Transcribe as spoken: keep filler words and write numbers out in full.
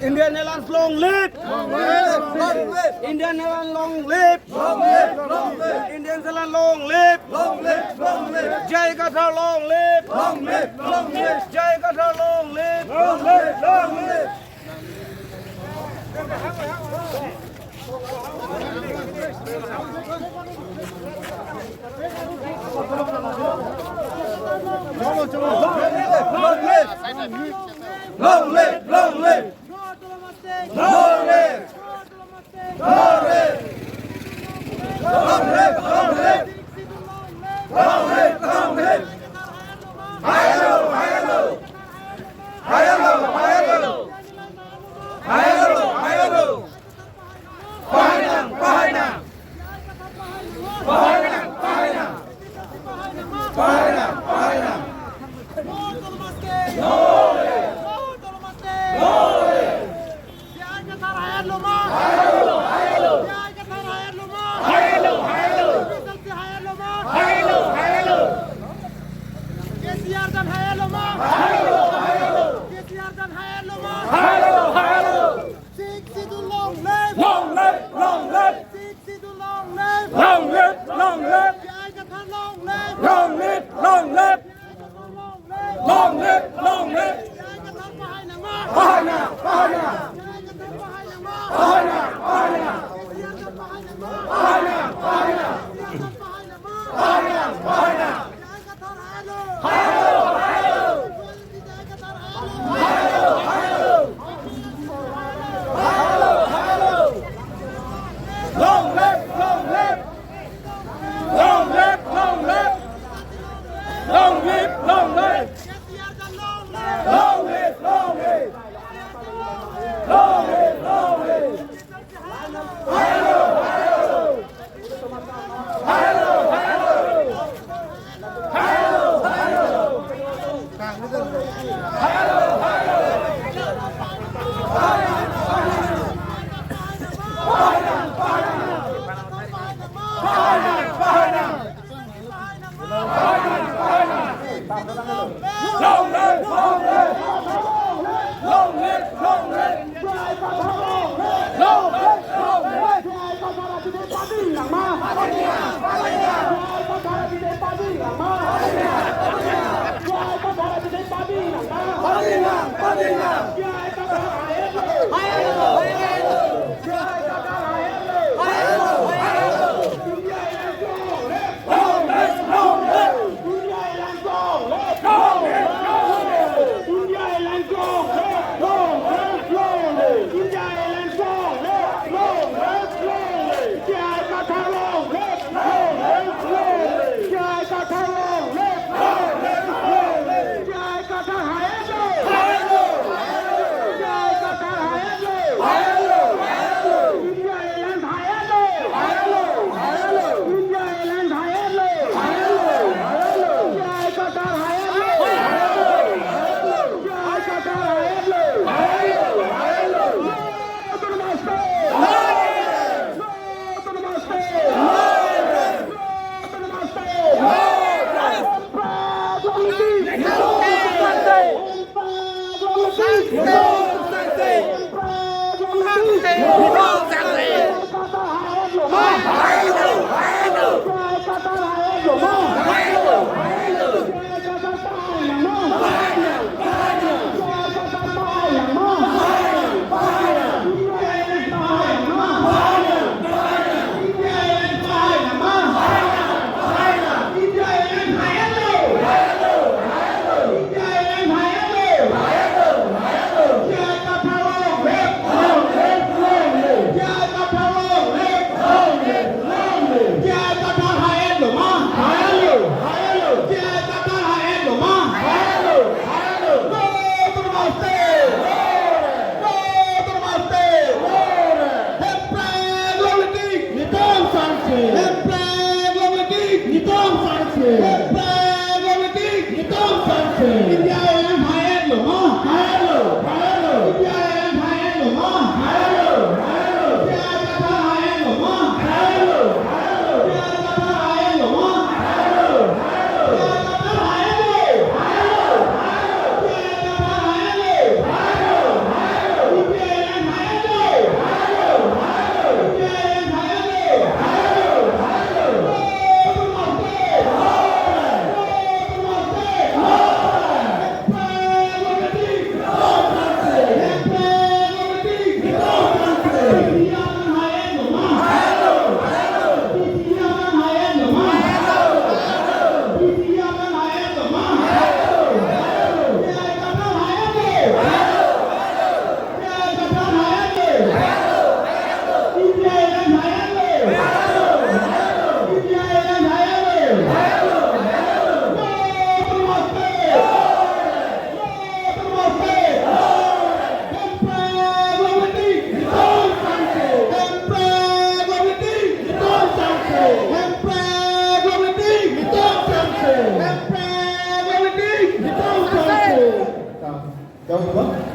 Indian Airlines long live! Long live! Long live! Indian Airlines long live! Long live! Long live! Indian Airlines long live! Long live! Long live! J I Kathar long live! Long live! Long live! J I Kathar long live! Long live! Long live! Long live! Long live! Long live! Long live! Long live! Long live! Long live! Long live! Long live! Long live! Higher lo! Higher lo! Higher lo! Higher lo! Higher lo! Higher lo! Pahai nang! Pahai nang! Pahai nang! Pahai nang! Pahai nang! Pahai nang! No! No! J I Kathar higher lo ma? Higher lo! Higher lo! J I Kathar higher lo ma? Higher lo! Higher lo! K C R dan higher lo ma? Higher lo! Higher lo! K C R dan higher lo ma? Higher lo! Higher lo! Sixth Schedule long live! Long live! Long live! Sixth Schedule long live! Long live! Long live! J I Kathar long live! Long live! Long live! Long live! Long live! J I Kathar pahai nang ma? Pahai nang! Pahai nang! J I Kathar pahai nang ma? Pahai nang! Pahai nang! K C R dan pahai nang ma? Pahai nang! Pahai nang! K C R dan pahai nang ma? Pahai nang! Pahai nang! J I Kathar higher lo! Higher lo! Higher lo! J I Kathar higher lo! Higher lo! Higher lo! Higher lo! Higher lo! Long live! Long live! Long live! Long live! Long live! Long live! Long live! Long live! Long live! Long live! Long live! Long live! Long live! Long live! Long live! Long live! Long live! India airline higher lo ma? Higher lo, higher lo. India airline higher lo ma? Higher lo, higher lo. India airline higher lo ma? Higher lo, higher lo. India airline higher lo ma? Higher lo, higher lo. India airline higher lo. Jawab, Pak?